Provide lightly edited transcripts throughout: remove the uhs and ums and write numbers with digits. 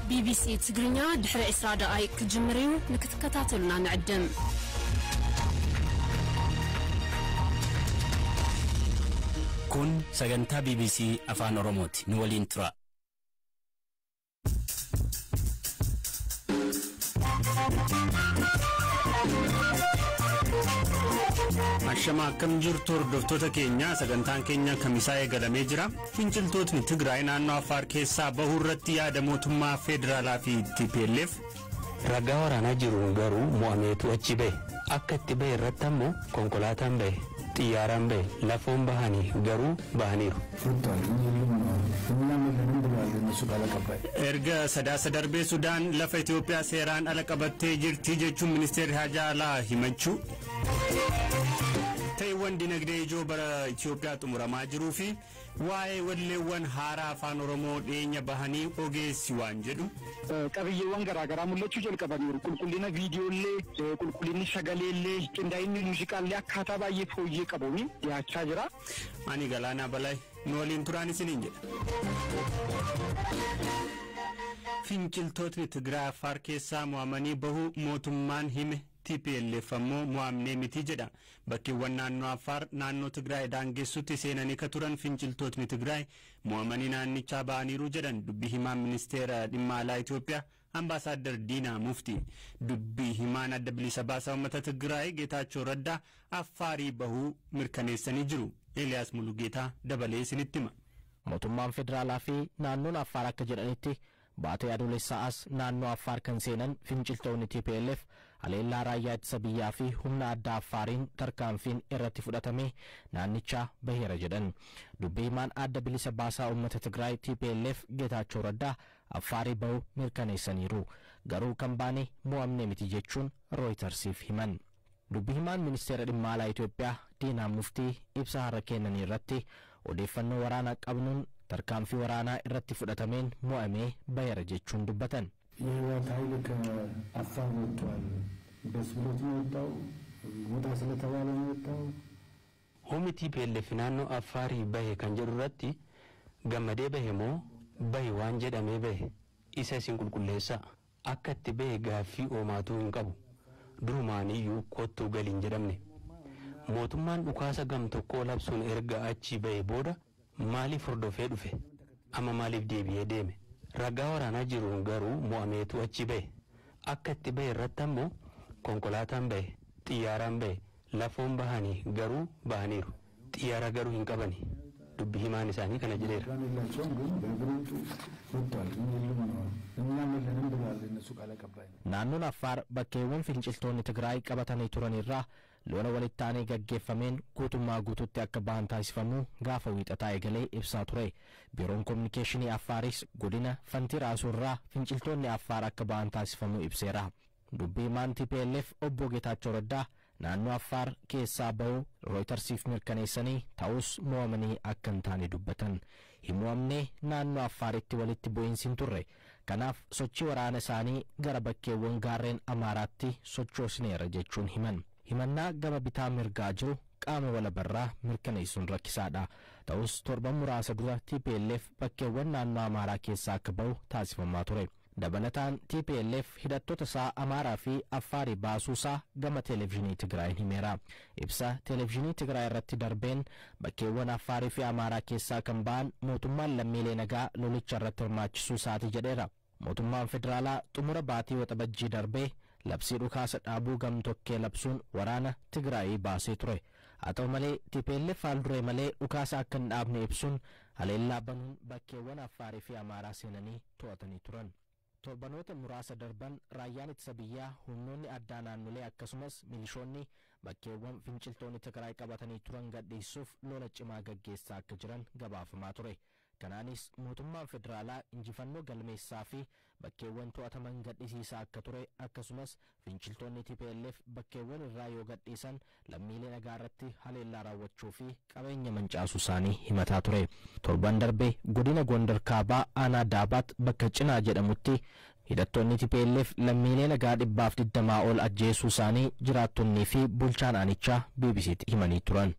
ቢቢሲ ትግርኛ ድሕሪ 20 ደቓይቕ ክጅምር እዩ። ንክትከታተሉና ንዕድም። Kun sagantaa BBC Afaan Oromooti. Nu waliin tura. Ashama, akkam jirtu hordoftoota keenya? Sagantaan keenya kamisaa eegalamee jira. Finciltootni Tigraay naannoo Affaar keessaa bahuu irratti yaada mootummaa federaalaa fi TPLF. Ragaa waraanaa jiruun garuu mo'ameetu achi bahe. Akka itti bahe irratti ammoo konkolaataan bahe, xiyyaaraan bahe, lafoon bahanii garuu bahaniiru. Erga Sadaasa darbee Sudaan lafa Itoophiyaa seeraan ala qabattee jirti jechuun ministeerri haajaa alaa himachuu. Ta'eewwan dinagdee ijoo bara Itoophiyaa xumuramaa jiruu fi waa'ee walleewwan haaraa Afaan Oromoo dhiyeenya bahanii ogeessi waan jedhu. Qabiyyeewwan garaagaraa mul'achuu jalqabaniiru. Qulqullina viidiyoollee, qulqullinni sagaleellee, qindaa'inni muuziqaallee akkaataa baay'ee fooyyee qabuun dhiyaachaa jira. Ani Galaanaa Balaa, nu waliin turaan isiniin jedha. Finciltootni Tigraay Affaar keessaa mo'amanii bahuu mootummaan hime, TPLF ammoo mo'amnee miti jedha. Bakkeewwan naannoo Affaar naannoo Tigraay daangessutti seenanii ka turan finciltootni Tigraay mo'amanii naannichaa ba'aniiru jedhan dubbii himaan ministeera dhimma alaa Itoophiyaa, Ambaasaadder Diinaa Mufti. Dubbii himaan Adda Bilisa Baasaa Uummata Tigraay Geetaachoo Raddaa Affaarii bahuu mirkaneessanii jiru. Eeliyaas Mulugeetaa dabalee isinitti hima. Mootummaan federaalaa fi naannoon Affaar akka jedhanitti, baatee Adoolessaa as naannoo Affaar kan seenan finciltoonni TPLF haleellaa raayyaa ittisa biyyaa fi humna addaa Affaariin tarkaanfiin irratti fudhatame naannichaa baheera jedhan. Dubbii himaan Adda Bilisa Baasaa Uummata Tigraay TPLF Geetaachoo Raddaa Affaarii bahuu mirkaneessaniiru. Garuu kan baane mo'amne miti jechuun Rooytarsiif himan. Dubbii himaan ministeera dhimma alaa Itoophiyaa Diinaa Muftii ibsa har'a kennanii irratti, odeeffannoo waraanaa qabnuun tarkaanfii waraanaa irratti fudhatameen mo'amee baheera jechuun dubbatan. የህወሓት ኃይል ከአፋር ወጥቷል። ደስ ብሎት ነው የወጣው? ውጣ ስለተባለ ነው የወጣው? Humni TPLF naannoo Affaarii bahe kan jedhu irratti, gammadee bahe moo bahi waan jedhamee bahe, isa isin qulqulleessaa. Akka itti bahe gaaffii oomaatuu hin qabu. Durumaaniyyuu kottuu galiin jedhamne. Mootummaan dhukaasa gam tokkoo labsuun erga achii bahe booda maaliif hordofee dhufe? Amma maaliif deebi'ee deeme? Ragaa waraanaa jiruun garuu mo'ameetu achi bahe. Akka itti bahe irratti ammoo konkolaataan bahe, xiyyaaraan bahe, lafoon bahanii garuu bahaniiru. Xiyyaara garuu hin qabani. Dubbi himaan isaanii kana jedheera. ፕላን የላቸውም፣ ግን በእግር ውጡ ወጥቷል። የሉም ነው፣ እኛም የለንም ብለዋል እነሱ ቃል አቀባይ። Naannoon Affaar bakkeewwan finciltoonni Tigraay qabatanii turan irraa lola walitti aanee gaggeeffameen guutummaa guututti akka bahan taasifamuu gaafa Wiixataa eegalee ibsaa ture. Biiroon Kominikeeshinii Affaaris godina Fantii Raasuu irraa finciltoonni Affaar akka bahan taasifamuu ibseera. Dubbii himaan TPLF obbo Geetaachoo Raddaa naannoo Affaar keessaa bahuu Rooytarsiif mirkaneessanii, ta'us mo'amanii akka hin taane dubbatan. Hin mo'amnee, naannoo Affaaritti walitti bu'iinsi hin turre. Kanaaf sochii waraana isaanii gara bakkeewwan gaarreen Amaaraatti sochoosneera jechuun himan. Himannaa gama bitaa mirgaa jiru qaama walabarraa mirkaneessuun rakkisaadha. Ta'us torban muraasa dura TPLF bakkeewwan naannoo Amaaraa keessaa akka bahu taasifamaa ture. Dabalataan TPLF hidhattoota isaa Amaaraa fi Affaarii baasuusaa gama Televezyiinii Tigraayin himeera. Ibsa Televezyiinii Tigraay irratti darbeen, bakkeewwan Affaarii fi Amaaraa keessaa kan ba'an mootummaan lammiilee nagaa lolicha irratti hirmaachisuu isaati jedheera. Mootummaan federaalaa xumura baatii Waxabajjii darbee labsii dhukaasa dhaabuu gamtokkee labsuun waraana Tigraayii baasee ture. Haa ta'u malee TPLF haal duree malee dhukaasa akka hin dhaabne ibsuun haleellaa banuun bakkeewwan Affaarii fi Amaaraa seenanii to'atanii turan. Torbanoota muraasa darban raayyaan ittisa biyyaa, humnoonni addaa naannolee akkasumas milishoonni bakkeewwan finciltoonni Tigraay qabatanii turan gadhiisuuf lola cimaa gaggeessaa akka jiran gabaafamaa ture. Kanaanis mootummaan federaalaa injifannoo galmeessaa fi bakkeewwan to'ataman gadhisiisaa akka ture, akkasumas finciltoonni TPLF bakkeewwan irraa yoo gadhiisan lammiilee nagaa irratti haleellaa raawwachuu fi qabeenya mancaasuu isaanii himataa ture. Torban darbee godina Gondar Kaabaa aanaa Daabaat bakka Cinaa jedhamutti hidhattoonni TPLF lammiilee nagaa 120 ol ajjeesuu isaanii jiraattonnii fi bulchaan aanichaa BBCtti himanii turan.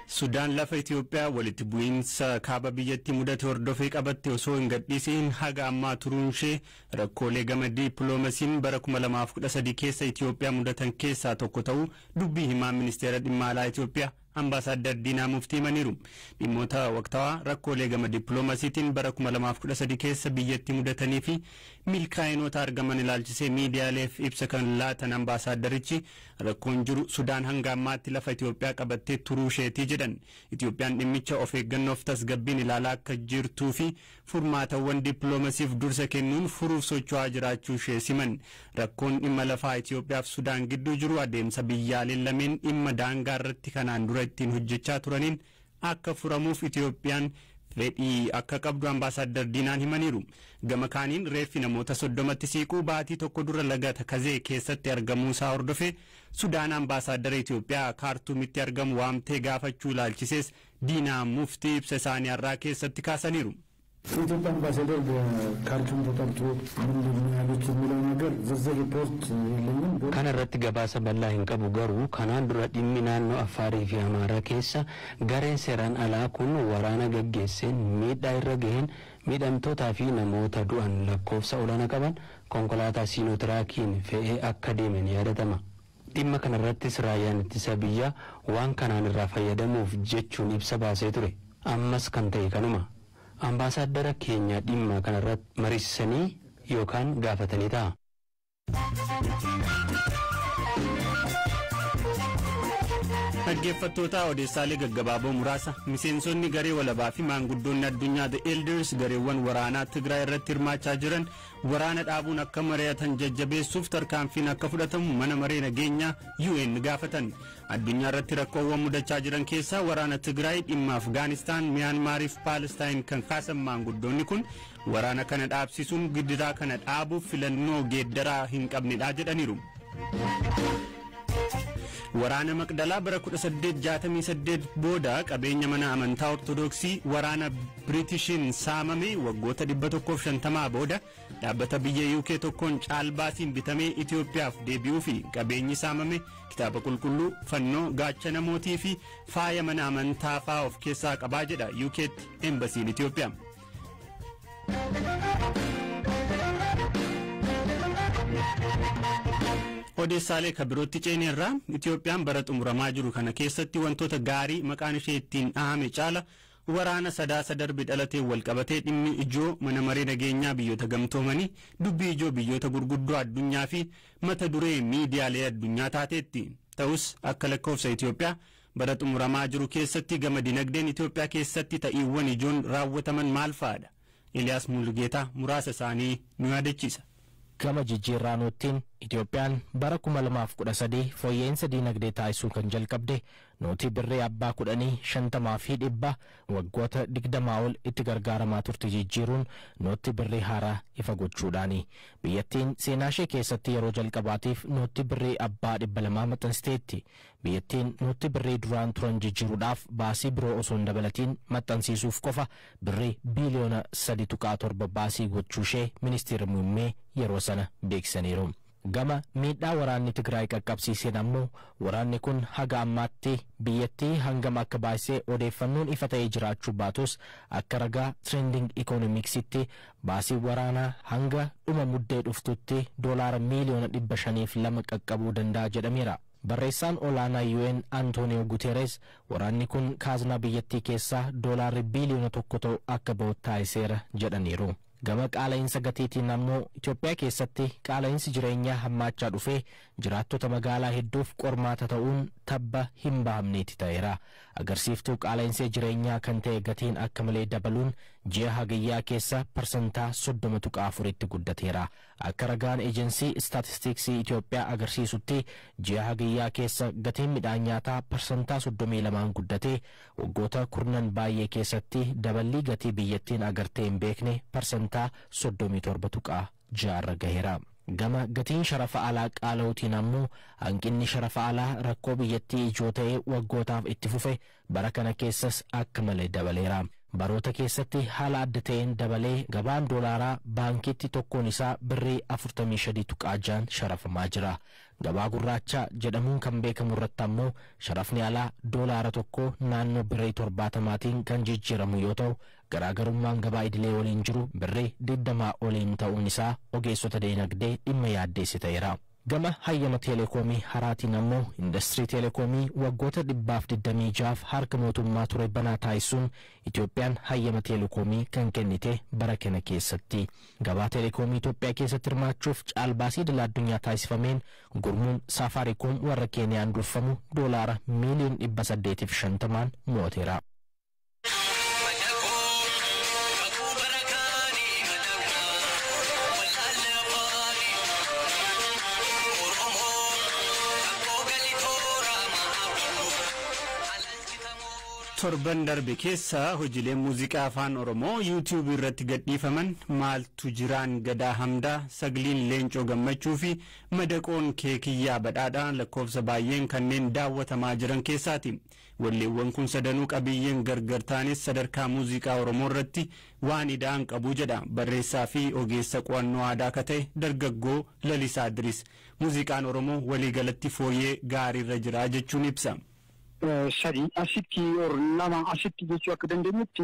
Sudaan lafa Itoophiyaa walitti bu'iinsa kaaba biyyattii mudate hordofee qabatte osoo hin gadhiisiin haga ammaa turuun ishee rakkoolee gama dippiloomaasiin bara 2013 keessa Itoophiyaa mudatan keessaa tokko ta'uu dubbii himaa Ministeera Dhimma Alaa Itoophiyaa Ambaasaadder Diinaa Muftii himaniiru. Dhimmoota waqtaawaa rakkoolee gama dippiloomaasiitiin bara 2013 keessa biyyattii mudatanii fi milkaa'inoota argaman ilaalchisee miidiyaaleef ibsa kan laatan ambaasaaddarichi, rakkoon jiru Sudaan hanga ammaatti lafa Itoophiyaa qabattee turuu isheetii jedhan. Itoophiyaan dhimmicha of eeggannoof tasgabbiin ilaalaa akka jirtuu fi furmaatawwan dippiloomaasiif dursa kennuun furuuf socho'aa jiraachuu ishee siman. Rakkoon dhimma lafaa Itoophiyaa fi Sudaan gidduu jiru adeemsa biyyaaleen lameen dhimma daangaa irratti kanaan dura ittiin hojjechaa turaniin akka furamuuf Itoophiyaan fedhii akka qabdu Ambaasaadder Diinaan himaniiru. Gama kaaniin, reeffi namoota 30tti siiquu baatii tokko dura laga Takazee keessatti argamuu isaa hordofee Sudaan Ambaasaaddara Itoophiyaa Kaartuumitti argamu waamtee gaafachuu ilaalchisees Diinaa Muftii ibsa isaanii har'aa keessatti kaasaniiru. የኢትዮጵያ አምባሳደር በካርቱም ተጠርቶ ምንድን ነው ያሉት የሚለው ነገር ዝርዝር ሪፖርት የለኝም። ግን Kana irratti gabaasa bal'aa hin qabu, garuu kanaan dura dhimmi naannoo Affaarii fi Amaaraa keessa gareen seeraan alaa kun waraana gaggeesseen miidhaa irra gaheen miidhamtootaa fi namoota du'an lakkoofsa olaanaa qaban konkolaataa Siinotiraakiin fe'ee akka deeme ni yaadatama. Dhimma kanarrattis raayyaan ittisa biyyaa waan kanaan irraa fayyadamuuf jechuun ibsa baasee ture. Ammas kan ta'e kanuma. Ambaasaaddara keenya dhimma kanarratti mariisisanii yookaan gaafatanii ta'a. Dhaggeeffattoota, odeessaalee gaggabaaboo muraasa. Miseensonni garee walabaa fi maanguddoonni addunyaa The Elders gareewwan waraanaa Tigraay irratti hirmaachaa jiran waraana dhaabuun akka mari'atan jajjabeessuuf tarkaanfiin akka fudhatamu Mana Maree Nageenyaa UN gaafatan. Addunyaa irratti rakkoowwan mudachaa jiran keessaa waraana Tigraay, dhimma Afgaanistaan, Miyaanmaarii fi Paalestaan kan kaasan maanguddoonni kun, waraana kana dhaabsisuun gidiraa kana dhaabuuf filannoo geeddaraa hin qabnedha jedhaniiru. Waraana Maqdalaa bara 1868 booda qabeenya mana amantaa Ortodoksii waraana Biritishiin saamame waggoota 150 booda dhaabbata biyya UK tokkoon caalbaasiin bitamee Itoophiyaaf deebi'uu fi qabeenyi saamame kitaaba qulqulluu, fannoo, gaachana mootii fi faaya mana amantaa fa'aa of keessaa qabaa jedha UKtti embasiin Itoophiyaa. Odeessaalee kan birootti ceeneerraa. Itoophiyaan bara xumuramaa jiru kana keessatti wantoota gaarii maqaan ishee ittiin dhahame caala waraana Sadaasa darbe dhalatee walqabatee dhimmi ijoo Mana Maree Nageenyaa Biyyoota Gamtoomanii, dubbii ijoo biyyoota gurguddoo addunyaa fi mata duree miidiyaalee addunyaa taateetti. Ta'us, akka lakkoofsa Itoophiyaa bara xumuramaa jiru keessatti gama dinagdeen Itoophiyaa keessatti ta'iiwwan ijoon raawwataman maal fa'aadha? Eliyaas Mullugeetaa muraasa isaanii nu yaadachiisa. Gama jijjiirraa noottiin Itoophiyaan bara 2013 fooyya'insa diinagdee taasisuu kan jalqabde nootii birrii abbaa 10, 50 fi 100 waggoota 20 ol itti gargaaramaa turte jijjiiruun nootii birrii haaraa ifa gochuudhaani. Biyyattiin seenaa ishee keessatti yeroo jalqabaatiif nootii birrii abbaa 200 maxxansiteetti. Biyyattiin nootii birrii duraan turan jijjiiruudhaaf baasii biroo osoo hin dabalatiin maxxansiisuuf qofa birrii biiliyoona 3.7 baasii gochuu ishee Ministeerri Muummee yeroo sana beeksisaniiru. Gama miidhaa waraanni Tigraay qaqqabsiiseen ammoo waraanni kun haga ammaatti biyyattii hangam akka baasee odeeffannoon ifa ta'ee jiraachuu baatus, akka ragaa Trending Economicsitti baasii waraanaa hanga dhuma Muddee dhuftutti doolaara miiliyoona 502 qaqqabuu danda'a jedhameera. Barreessaan olaanaa UN Antonio Guterres waraanni kun kaaznaa biyyattii keessaa doolaarri biiliyoona 1 ta'u akka ba'u taasiseera jedhaniiru. Gama qaala'insa gatiitiin ammoo Itoophiyaa keessatti qaala'insi jireenyaa hammaachaa dhufee jiraattota magaalaa hedduuf qormaata ta'uun tabba hin bahamneeti ta'eera. Agarsiiftuu qaala'insa jireenyaa kan ta'e gatiin akka malee dabaluun ji'a Hagayyaa keessa parsantaa 30.4tti guddateera. Akka ragaan Ejensii Istaatistiksii Itoophiyaa agarsiisutti, ji'a Hagayyaa keessa gatiin midhaan nyaataa parsantaa 32n guddatee waggoota kurnan baay'ee keessatti daballii gatii biyyattiin agartee hin beekne parsantaa 37.6rra gaheera. Gama gatiin sharafa alaa qaala'uutiin ammoo hanqinni sharafa alaa rakkoo biyyattii ijoo ta'ee waggootaaf itti fufe bara kana keessas akka malee dabaleera. Baroota keessatti haala adda ta'een dabalee gabaan doolaaraa baankiitti tokkoon isaa birrii 43.6 sharafamaa jira. Gabaa gurraacha jedhamuun kan beekamu irratti ammoo sharafni alaa doolaara tokko naannoo birrii 70tiin kan jijjiiramu yoo ta'u, garaagarummaan gabaa idilee waliin jiru birrii 20 oliin ta'uun isaa ogeessota dinagdee dhimma yaaddeesse ta'eera. Gama hayyama teeleekoomii haraatiin ammoo industirii teeleekoomii waggoota 126 harka mootummaa ture banaa taasisuun Itoophiyaan hayyama teeleekoomii kan kennite bara kana keessatti. Gabaa teeleekoomii Itoophiyaa keessatti hirmaachuuf caalbaasii idil addunyaa taasifameen gurmuun Saafaariikoom warra Keeniyaan durfamu doolaara miiliyoon 850 mo'ateera. Torban darbe keessa hojiileen muuziqaa afaan Oromoo yuutiyuubii irratti gadhiifaman maaltu jiraan Gadaa Hamdaa, Sagliin Leencoo Gammachuu fi Madaqoon Keekiyyaa Badhaadhaa lakkoofsa baay'een kanneen daawwatamaa jiran keessaati. Walleewwan kun sadanuu qabiyyeen gargar ta'anis sadarkaa muuziqaa Oromoo irratti waan ida'an qabu jedha barreessaa fi ogeessa qo'annoo aadaa akka ta'e dargaggoo Lalisaa Idris. Muuziqaan Oromoo waliigalatti fooyyee gaariirra jira jechuun ibsa. Sadi asitti or lama asitti jechuu akka dandeenyutti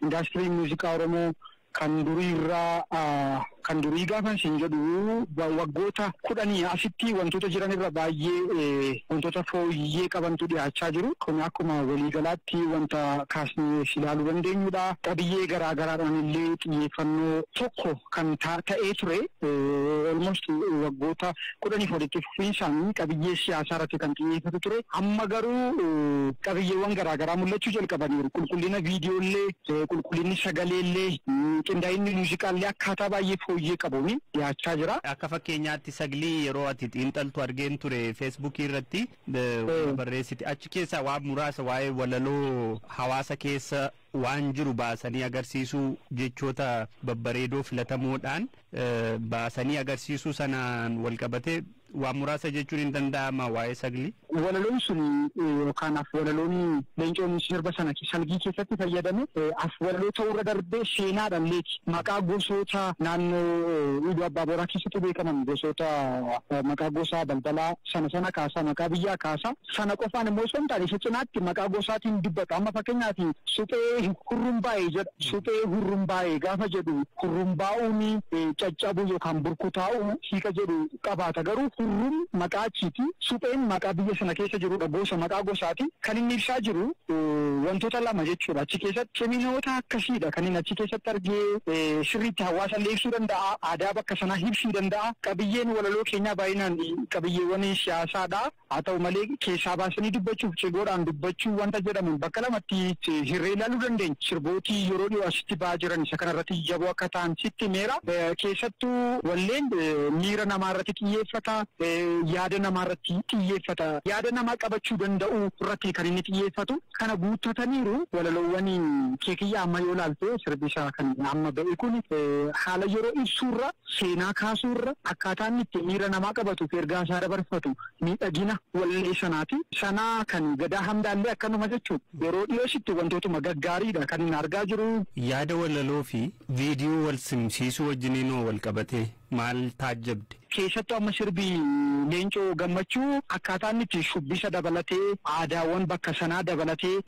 indaastiriin muuziqaa Oromoo kan durii irraa, kan durii gaafa isin jedhu waggoota 10 asitti wantoota jiran irra baay'ee wantoota fooyyee qabantu dhiyaachaa jiru. Kun akkuma waliigalaatti wanta kaasnee ilaaluu dandeenyudha. Qabiyyee garaa garaadhaan illee xiyyeeffannoo tokko kan ta'ee ture, almost waggoota 10 walitti fufiinsaan qabiyyee siyaasaa irratti kan xiyyeeffatu ture. Amma garuu qabiyyeewwan garaa garaa mul'achuu jalqabaniiru. Qulqullina viidiyooillee, qulqullinni sagaleellee, qindaa'inni muuziqaallee akkaataa baay'ee fooyyee qabuun dhiyaachaa jira. Akka fakkeenyaatti saglii yeroo ati xiinxaltu argeen ture, feesbuukii irratti barreessite. Achi keessaa waan muraasa waa'ee walaloo hawaasa keessa waan jiru baasanii agarsiisuu, jechoota babbareedoo filatamuudhaan baasanii agarsiisuu sanaan walqabatee waan muraasa jechuun hin danda'ama waa'ee saglii. Walaloon sun yookaan af walaloon leencoon sirba sana salgii keessatti fayyadame af walaloo ta'uurra darbee seenaadhaan leeti. Maqaa gosoota naannoo Iluu Abbaa Booraa keessatti beekaman, gosoota maqaa gosaa balbalaa sana sana kaasaa, maqaa biyyaa kaasaa. Sana qofaan immoo osoo hin taane isa cinaatti maqaa gosaatiin dubbata. Amma fakkeenyaaf suphee hurrumbaa'ee jedha. Suphee hurrumbaa'ee gaafa jedhu hurrumbaa'uun caccabuu yookaan burkutaa'uu hiika jedhu qabaata. Garuu hurrum maqaa achiiti. Supheen maqaa biyya sana keessa jirudha. Gosa, maqaa gosaati. Kan inni ibsaa jiru wantoota lama jechuudha. Achi keessatti ciminoota akkasiidha. Kan inni achi keessatti argee sirriitti hawaasa illee ibsuu danda'a. Aadaa bakka sanaa ibsuu danda'a. Qabiyyeen walaloo keenyaa baay'inaan qabiyyeewwan siyaasaadha. Haa ta'u malee keessaa baasanii dubbachuuf, cigoodhaan dubbachuu wanta jedhamuun bakka lamatti hirree ilaaluu dandeenya. Sirbootii yeroo dhiyoo asitti ba'aa jiran isa kanarratti jaboo akka ta'an sitti meera. Keessattuu walleen miira namaa irratti xiyyeeffata. Yaada namaa irratti xiyyeeffata. Yaada namaa qabachuu danda'u irratti kan inni xiyyeeffatu. Kana guuttataniiru walaloowwan Keekiyyaa. Amma yoo ilaalte sirbi isaa kan amma ba'e kun haala yeroo ibsuurra, seenaa kaasuurra, akkaataa inni itti miira namaa qabatu fi ergaa isaa dabarfatu miidhagina wallee sanaati. Sanaa kan Gadaa Hamdaallee akkanuma jechuudha. Yeroo dhiyoositti wantootuma gaggaariidha kan inni argaa jiru. Yaada walaloo fi viidiyoo wal simsiisuu wajjiniinoo wal qabatee maal taajjabde? Keessattuu amma sirbi Leencoo Gammachuu akkaataa inni itti shubbisa dabalatee, aadaawwan bakka sanaa dabalatee,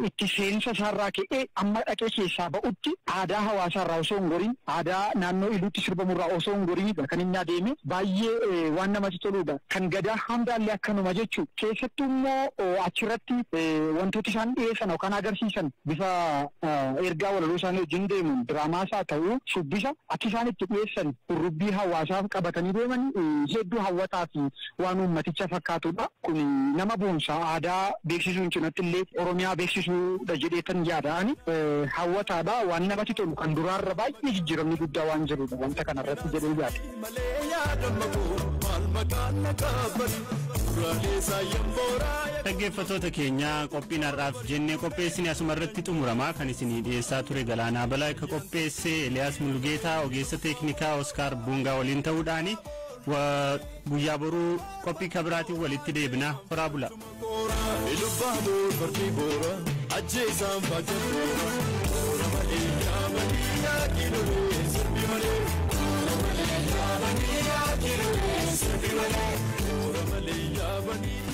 itti seensa isaarraa ka'ee amma dhaqee keessaa ba'utti aadaa hawaasaarraa osoo hin gorin, aadaa naannoo Iluutti sirbamurraa osoo hin gorinidha kan inni adeeme. Baay'ee waan namatti toludha. Kan Gadaa Hamdaallee akkanuma jechuudha. Keessattuu immoo achirratti wantooti isaan dhiyeessan yookaan agarsiisan bifa ergaa walaloo isaanii wajjin deemuun diraamaas haa ta'u shubbisa akki isaan itti dhiyeessan, hurrubbii hawaasaaf qabatanii deeman hedduu hawwataa fi waan uummaticha fakkaatudha. Kun nama boonsa, aadaa beeksisuun cinatti illee Oromiyaa beeksisuudha jedheetan yaada'ani. Hawwataadha, waan namatti tolu, kan duraarra baay'ee jijjiiramni guddaa waan jirudha wanta kanarratti jedhee yaada. Dhaggeeffattoota keenya, qophiin har'aaf jennee qopheessine asuma irratti xumuramaa. Kan isinii dhiyeessaa ture Galaanaa Balaa, akka qopheesse Eliyaas Mulugeetaa, ogeessa teeknikaa Oskaar Buungaa waliin ta'uudhaani. Guyyaa boruu qophii kabiraatiin walitti deebina. Horaa bula. Ajjeesaan. malee yaabanii yaakilolee sirbi malee. Kora malee yaabanii yaakilolee sirbi malee. Kora malee yaabanii.